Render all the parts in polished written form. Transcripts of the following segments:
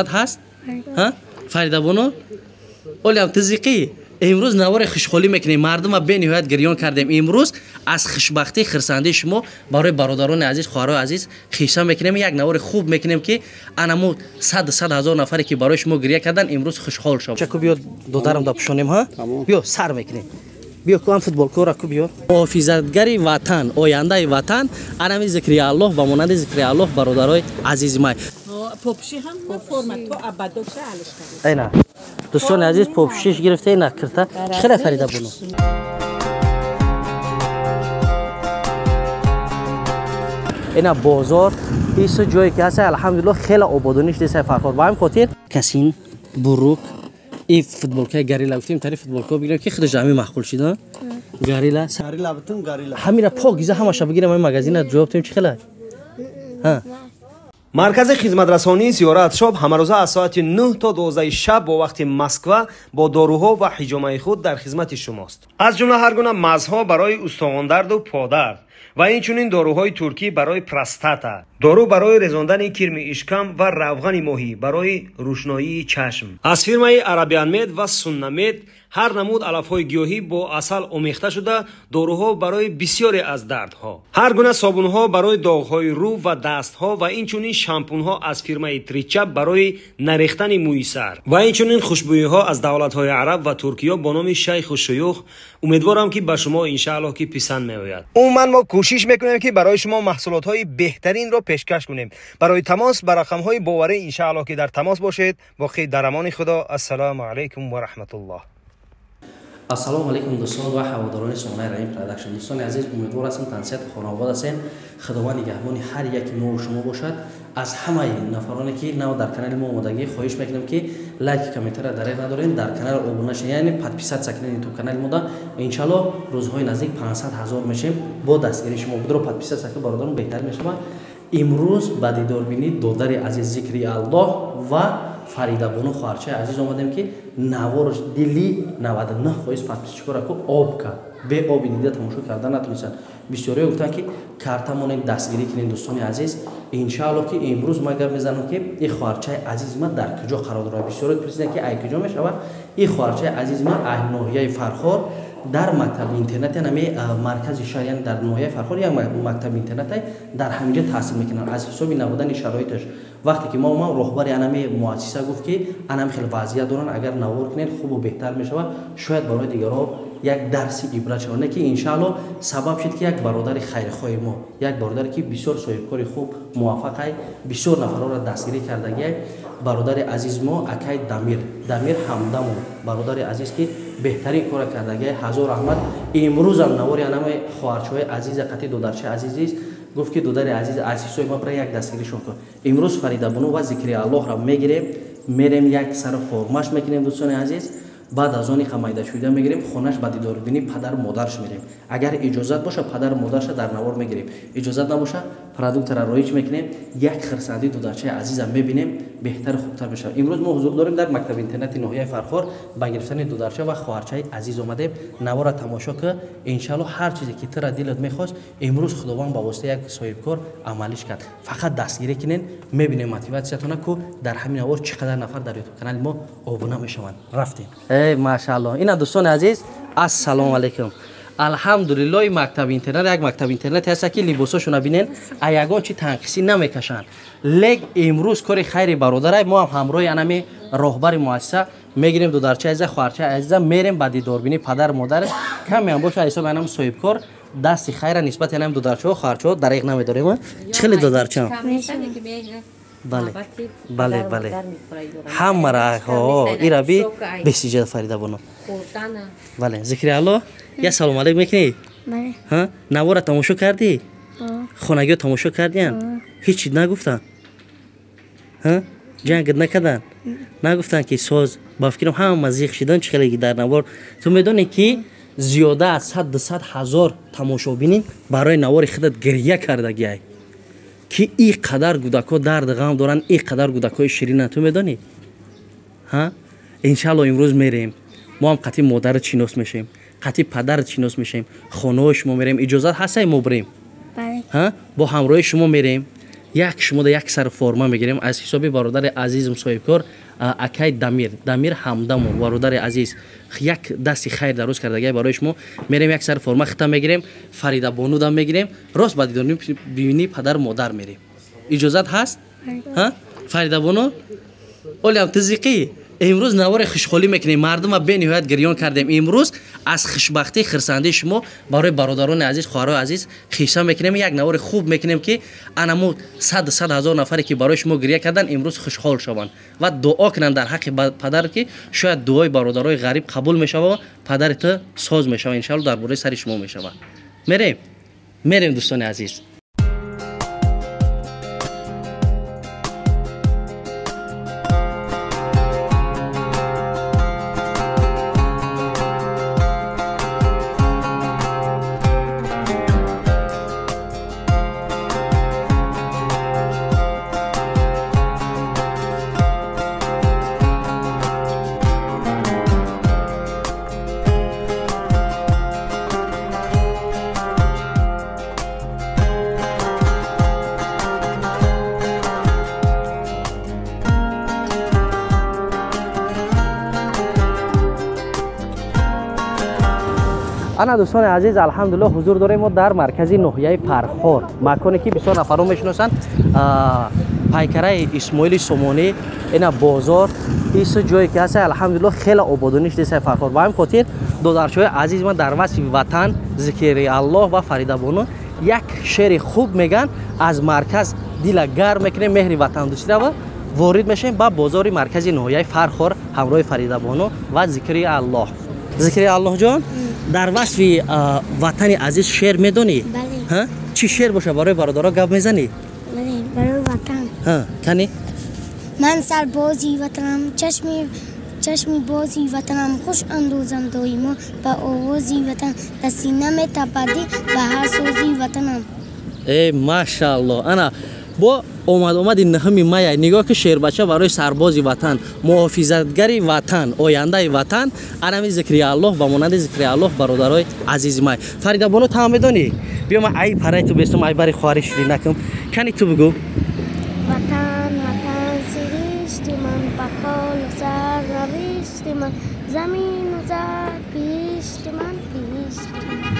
Ҳаст? Ҳа? Фарида бону? Олям тизиқӣ. Имрӯз навори хушҳолӣ мекунем. Мардума бениҳоят гирён кардем. Имрӯз аз хушбахтии хирсандии шумо барои бародарони азиз, хоҳарои азиз хиса мекунем. Як навори хуб мекунем, ки анамо сад сад ҳазор нафаре ки барои шумо гиря кардан, имрӯз хушҳол шав. Чаку биё додарам дапӯшонем, ҳа? Биё сар мекунем. Биё ку ам футболкора ку биё. Муҳофизатгари ватан, ояндаи ватан, анами зикри Аллоҳ ба монанди зикри Аллоҳ бародарои азизи май. Попши ҳам форма то абадоша алиш кард. Айна. Дӯстони азиз, попшиш гирифта ина кирта. Чӣ Фарида буну? Ина бозор, ису ҷое ки ҳаст, алҳамдулиллоҳ, хеле ободонӣ шуда Фархор. Ба ҳамин хотир касин бурук и футболкаи горилла гуфтем, тари футболка бигирем, ки худаш ҳамин маъқул шида. Горилла. Горилла бутун горилла. Ҳамира покиза ҳамаша бигирем, ҳамин магазина ҷавоб тем чӣ хела? Ҳа. Маркази хизматрасонии Зиёрат Шоп ҳамарӯза аз соати 9 то 12 шаб бо вақти Москва бо доруҳо ва ҳиҷомаи худ дар хизмати шумост. Аз ҷумла ҳар гуна мазҳо барои устухондарду подард ва инчунин доруҳои туркӣ барои простата, дору барои резондани кирми ишкам ва равғани моҳӣ барои рӯшноии чашм. Аз фирмаи Арабианмед ва Суннамед ҳар намуд алафҳои гиёҳӣ бо асал омехта шуда, доруҳо барои бисёре аз дардҳо, ҳар гуна собунҳо барои доғҳои рӯ ва дастҳо ва инчунин шампунҳо аз фирмаи Тричап барои нарехтани мӯи сар ва инчунин хушбӯиҳо аз давлатҳои араб ва Туркиё бо номи Шайху Шуюх. Умедворам, ки ба шумо иншааллоҳ ки писанд меояд. Умуман мо кӯшиш мекунем, ки барои шумо маҳсулотҳои беҳтаринро пешкаш кунем. Барои тамос ба рақамҳои боварӣ иншааллоҳ ки дар тамос бошед. Боқӣ дар амони Худо. Ассалому алайкум ва раҳматуллоҳ. Ассалому алайкум, дӯстон ва ҳаводорони сомонаи Раҳим Продакшн. Дӯстони азиз, умедвор ҳастам, тансиҳат хонавод ҳастем. Худованд нигаҳбони ҳар яки мо шумо бошад. Аз ҳамаи нафароне ки нав дар канали мо омодагӣ, хоҳиш мекунем, ки лайк, комментария дареғ надорем, дар канал обуна шавед, яъне подписаться кунед ютуб канали мода. Иншаллоҳ, рӯзҳои наздик 500 ҳазор мешем бо дастгирии шумо. Будро подписаться кунед, бародарон, беҳтар мешавад. Имрӯз ба дидорбинии додари азиз Зикри Аллоҳ ва Фаридабону хоҳарчаи азиз омадем, ки наворш дили 99% подписчикора ку об кард. Бе оби дида тамошо карда натонистанд. Бисёриҳо гуфтанд, ки карта монед, дастгирӣ кунед. Дӯстони азиз, иншааллоҳ ки имрӯз ман гап мезанам, ки ин хоҳарчаи азизи ман дар куҷо қарор дорад. Бисёриҳо пурсиданд, ки ай куҷо мешавад. Ин хоҳарчаи азизи ман ай ноҳияи Фархор, дар мактаби интернати нами маркази шаҳр, яъне дар ноҳияи Фархор як мактаби интернате, дар ҳаминҷа таҳсил мекунанд. Аз ҳисоби набудани шароиташ, вақте ки мо омам, роҳбари анами муассиса гуфт, ки анам хел вазъият доранд, агар навор кунед, хубу беҳтар мешавад, шояд барои дигарҳо як дарси ибрат шавад. Не ки иншаалло сабаб шуд, ки як бародари хайрхоҳи мо, як бародаре ки бисёр соҳибкори хуб, муваффақай, бисёр нафарҳоро дастгирӣ кардагиай, бародари азиз мо акай Дамир, Дамир Ҳамдамов, бародари азиз, ки беҳтарин кора кардагиай, ҳазор раҳмат. Имрӯзам навори анами хоҳарчаҳои азиза қати додарчаи азизист. Гуфт, ки додари азиз, аз ҳисоби ма бира як дастгиришон кун. Имрӯз Фаридабону ва Зикри Аллоҳро мегирем, мерем, як сари формаш мекунем, дӯстони азиз. Баъд аз он майдашуда мегирем, хонаш ба дидорбинии падару модараш мерем. Агар иҷозат боша, падару модараша дар навор мегирем, иҷозат набоша, продуктора роиҷ мекунем, як хирсандии додарчаи азизам мебинем, беҳтару хубтар мешавад. Имрӯз мо ҳузур дорем дар мактаби интернати ноҳияи Фархор, ба гирифтани додарча ва хоҳарчаи азиз омадем. Навора тамошо ки, иншалло ҳар чизе ки тира дилат мехост, имрӯз Худованд ба воситаи як соҳибкор амалиш кард. Фақат дастгирӣ кунен, мебинем мотиватсиятона ку дар ҳамин навор чӣ қадар нафар дар ютуб канали мо обуна мешаванд. Рафтем. Эй, машаалло, ина дӯстони азиз, ассалому алайкум. Алҳамдулиллоҳ, мактаби интернат як мактаби интернате ҳаст, ки либосошона бинен, а ягон чи танқисӣ намекашанд. Лек имрӯз кори хайри бародарай мо ҳам ҳамроҳи анами роҳбари муассиса мегирем додарчаи азиза, хоҳарчаи азиза, мерем ба дидорбинии падару модараш. Каме ҳам боша, ҳисоби анам соҳибкор дасти хайра нисбати анам додарчаҳо, хоҳарчаҳо дареғ намедорем. Чӣ хеле, додарчаам? Бале, бале, бале, ҳамара ира би бесиҷа. Фарида боно, бале, Зикри Алло, я салом алейк мекунӣ? Навора тамошо кардӣ? Хонагиҳо тамошо кардиян? Ҳеҷ чиз нагуфтанд? Ҷангат накарданд? Нагуфтанд, ки соз? Ба фикрам, ҳама зиқ шидан, чӣ хеле дар навор. Ту медонӣ, ки зиёда аз сад дусад ҳазор тамошобинин барои навори худат гирья кардагиай, ки ин қадар кӯдакҳо дарду ғам доранд, ин қадар кӯдакҳои ширинанд, ту медонӣ? Ҳа, иншаалло имрӯз мерем, мо ҳам қатъи модарат шинос мешавем, қатъи падарат шинос мешавем, хонаҳои шумо мерем. Иҷозат ҳастай, мо бирем? Бо ҳамроҳи шумо мерем. Як шумода як сар форма мегирем аз ҳисоби бародари азизм соҳибкор акай Дамир, Дамир Ҳамдамов, бародари азиз, як дасти хайр дароз кардагай барои шумо. Мерем як сар форма хита мегирем, Фарида Бонуда мегирем, рост ба дидорни бибини падар модар мерем. Иҷозат ҳаст? Ҳа? Фарида Бону? Олиам тизиқӣ. Имрӯз навори хушҳолӣ мекунем, мардума бениҳоят гирён кардем. Имрӯз аз хушбахтии хирсандии шумо барои бародарони азиз, хоҳарои азиз хиса мекунем, як навори хуб мекунем, ки анамо сад ҳазор нафаре ки барои шумо гиря кардан, имрӯз хушҳол шаванд ва дуо кунанд дар ҳаққи падар, ки шояд дуои бародарои ғариб қабул мешава, падари ту соз мешава, иншаалло дар бораи сари шумо мешава. Мерем, мерем дӯстони азиз. Ана дӯстони азиз, алҳамдулиллоҳ, ҳузур дорем мо дар маркази ноҳияи Фархор, маконе ки бисёр нафарон мешиносанд, пайкараи Исмоили Сомонӣ, ина бозор, ису ҷое ки ҳаст, алҳамдулиллоҳ, хеле ободонӣ шудааст Фархор. Ба ҳамин хотир додарчаҳои азиз ман дар васфи ватан, зикри Аллоҳ ва Фарида Бону як шеъри хуб меган, аз марказ дила гарм мекунем, меҳри ватандӯстиро ва ворид мешавем ба бозори маркази ноҳияи Фархор ҳамроҳи Фарида Бону ва зикри Аллоҳ. Зикри Аллоҳ ҷон, дар васфи ватани азиз шеър медонӣ? Бале. Чӣ шеър боша барои бародаро гап мезанӣ? Бале, барои ватан. Кани? Ман сарбози ватанам, чашми бози ватанам, хуш андозам доимо ба овози ватан, дар сина метапади ба ҳар сӯзи ватанам. Э, машааллоҳ. Ана бо омад-омади 9 мая нигоҳ ки шербача барои сарбози ватан, муҳофизатгари ватан, ояндаи ватан, анами зикри Аллоҳ ба монанди зикри Аллоҳ бародарои азизи май. Фарида Бону, та медонӣ? Биё ман ай параи ту бестум, ай бари хоҳари ширинакам. Кани ту бигӯ. Ватан, ватан, сиришти ман, бақолу сарнавишти ман, замину зар биҳишти ман, биҳишти ман.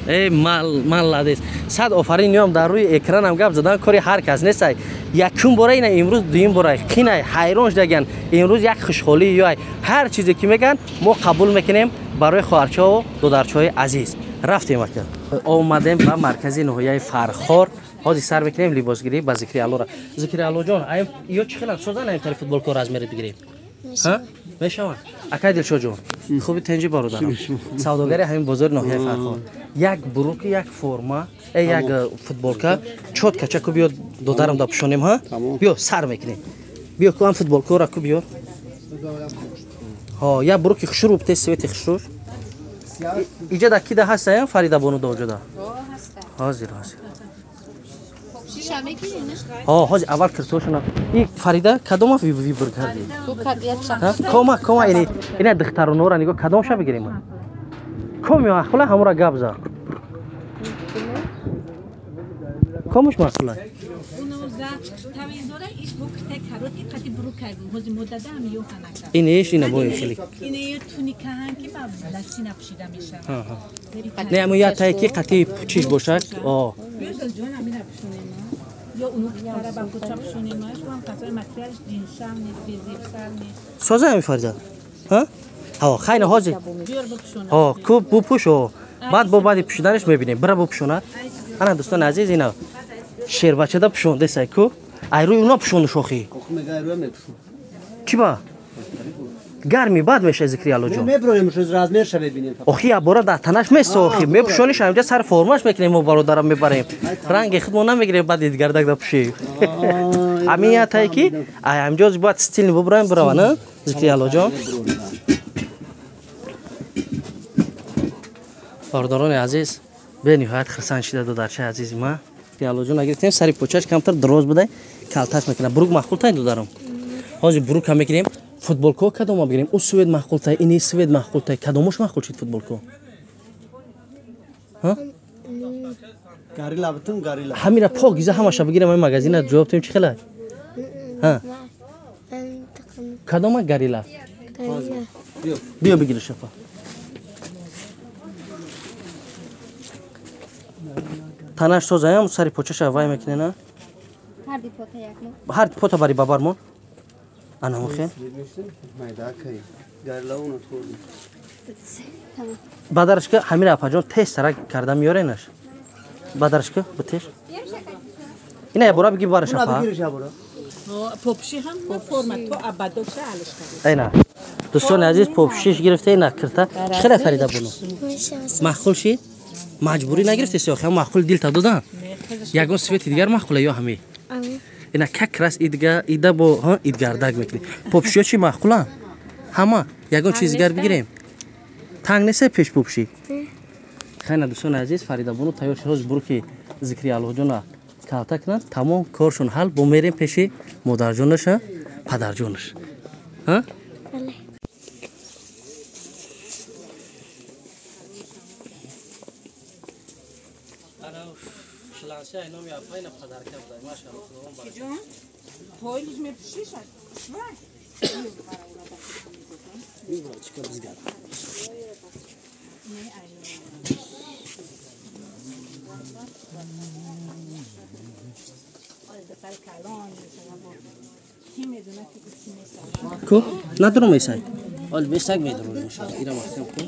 Эй, маладес. Сад офарин, ниём дар рӯи экранам гап задан кори ҳар кас нестай. Якум бора ина имрӯз, дуюм бора қинай ҳайрон шудаган. Имрӯз як хушҳолӣ ёй ҳар чизе ки меган мо қабул мекунем барои хоҳарчаҳо, додарчаҳои азиз. Рафтем ака. Омадем ба маркази ноҳияи Фархор. Ҳозир сар мекунем либосгирӣ ба зикри Аллоҳ. Зикри Аллоҳ ҷон, ё чӣ хелан созан ин тари футболкаро аз мере бигирем? Мешавад. Акай Дилшод ҷон, хуби тенҷи бародарам. Савдогари ҳамин бозори ноҳияи Фархор. Як буруки, як форма, як футболка, чотка чаку биё додарам да пӯшонем, ҳа? Биё сар мекунем. Биё ку ҳам футболкаро ку биё. Ҳо, як буруки хушрӯ бте свети хушрӯ. Иҷа да кида ҳаста, Фарида Бону доҷода? Ҳозир, ҳозир. Ҳо, ҳозир аввал киртошона. И Фарида кадома вибр кардӣ? Кома, кома, ина духтаронора нигоҳ кадомша бигирем? Ком ё ахла ҳамура гап за. Комуш маъқула? Инеш ина бо хеле. Не, аммо я тай ки қати чиш бошад. О. Соза ами Фариза? Ҳа? Ҳо, хайна ҳозир. Ҳо, ку бупӯш, ҳо. Баъд бо баъди пӯшиданаш мебинем. Бира бупӯшонад. Ана дӯстони азиз, ина шербачада пӯшондесай ку. Ай рӯи уна пӯшонду шохӣ. Чӣ ба? Гарми бад мешавад зикри Аллоҳ ҷон. Меброем шуз размерша мебинем. Охи я бора дар танаш месохи. Мепӯшониш ҳамҷа сар формаш мекунем, мо бародарам мебарем. Ранги худмо намегирем, баъд дидгардак да пӯшем. Ҳамин я тай ки ай ҳамҷо бояд стилни бубраем бирава, на? Зикри Аллоҳ ҷон. Бародарони азиз, бениҳоят хурсанд шида додарчаи азизи ман. Зикри Аллоҳ ҷон, агар гирифтем сари почаш камтар дароз будай, калташ мекунам. Бурук маъқултай додарам. Ҳозир бурука мегирем. Футболко кадома бигирем? Ӯ свет маъқултай, ини свет маъқултай. Кадомош маъқул шид футболко? Ҳа? Горилла бутун горилла. Ҳамира покиза ҳамаша бигирам ин магазина ҷавоб тем чӣ хела? Ҳа. Кадома горилла? Биё бигир шапа. Танаш созаям сари почаша вай мекунена? Ҳар ди пота як мо. Ҳар ди пота бари бабар мо. Ана мухе. Бадарашка ҳамира апаҷон тез сарак карда меёренаш. Бадарашка битеш. Ина я бора биги бараш апа. Попши ҳам форма то абадоша алиш кард. Ина. Дӯстони азиз попшиш гирифта ина кирта. Чӣ хела Фарида буну? Маъқул шид? Маҷбурӣ нагирифтеси охи ҳам маъқул дилта додан? Ягон свети дигар маъқула ё ҳами? Ина как раз идга ида бо ҳа идгардак мекунӣ. Попшиё чӣ маъқула? Ҳама ягон чиз дигар бигирем. Танг нест пеш попши? Хайна дӯстони азиз Фарида бону тайёр шуд ҳозир буруки зикри Аллоҳҷона калта кунанд тамом коршон ҳал бо мерем пеши модарҷонаша падарҷонаш. Ҳа? Ку? Надурум исай. Ол бесак медурум иншаллоҳ. Ира маҳкам кун.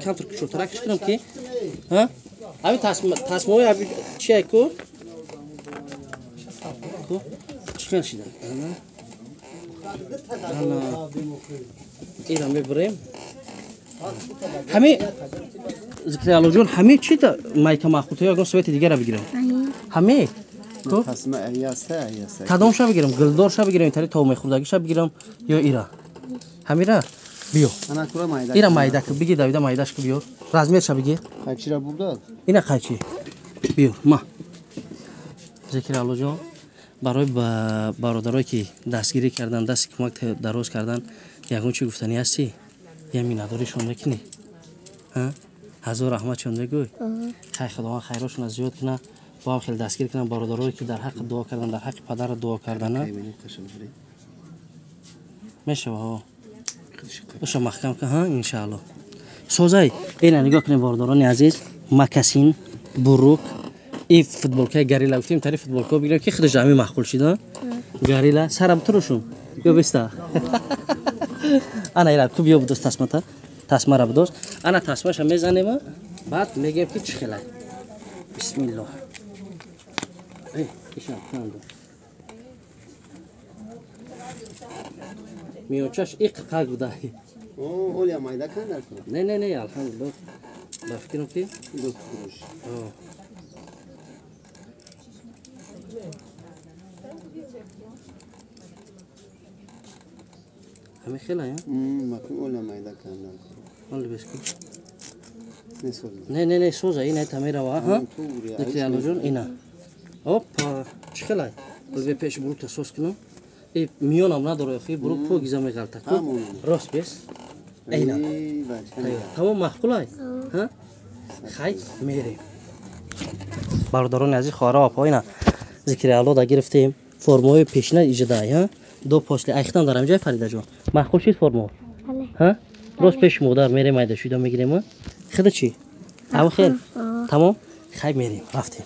Камтар кушодтаракш кунам ки ҳа? Ҳами тасмаҳои аби чия ку? Ку? Чӣ хел шида? Ана. Ана. Ира мебурем. Ҳами зикри Аллоҳҷон ҳами чи майка маъқулта ё ягон свети дигара бигирем? Ҳами? Кадомша бигирем? Гулдорша бигирем, итари тов мехӯрдагиша бигирам ё ира? Ҳамира? Биё. Ира майда ки биги давида майдаш ки биёр. Размерша биги. Қайчира бурдад? Ина қайчи. Биёр, ма. Зикри Аллоҳҷон барои бародарое ки дастгирӣ кардан, дасти кӯмак дароз кардан, ягон чи гуфтанӣ ҳастӣ? Я миннатдоришон мекунӣ? Ҳа? Ҳазор раҳматшон мегӯй? Хай Худованд хайрошонро зиёд кунад. Бо ҳам хеле дастгир кунанд бародарое ки дар ҳаққи дуо кардан, дар ҳаққи падарро дуо кардана. Мешава ҳо. Оша маҳкам кун, ҳа, иншааллоҳ. Созай, ина нигоҳ кунед бародарони азиз, макасин, бурук, и футболкаи горилла гуфтем, тари футболка бигирем ки худаш ҳами маъқул шида. Горилла сарам турушум. Ё беста. Ана ира ку биё будоз тасмата. Тасмара будоз. Ана тасмаша мезанем, баъд мегем ки чӣ хелай. Бисмиллоҳ. Эй, иша кунанду. Миёнчаш иқ қақ буда. О, оля майда кандар кун. Не, не, не, алҳамдулиллоҳ. Ба фикрам ки ҳами хела, я? Макун оля майда кандар кун. Ол бес кун. Не соза. Не, не, не, соза, ина тамерава, ҳа? Зикри Аллоҳҷон, ина. Опа, чӣ хелай? Бе пеш бурукта сос кунам. Э, миёнам надора охи, бурук покиза меғалта ку. Рост бес. Эйна. Тамом маъқулай? Ҳа? Хай, мерем. Бародарони азиз, хоҳаро ва апо, ина зикри Аллоҳ да гирифтем. Формаҳои пешина иҷодай, ҳа? До после айхтан дарам ҷой Фаридаҷон. Маъқул шид формаҳо? Ҳа? Рост пеши модар мерем, айда шуда мегирем, ҳа? Хида чӣ? Ҳама хел? Тамом? Хай мерем, рафтем.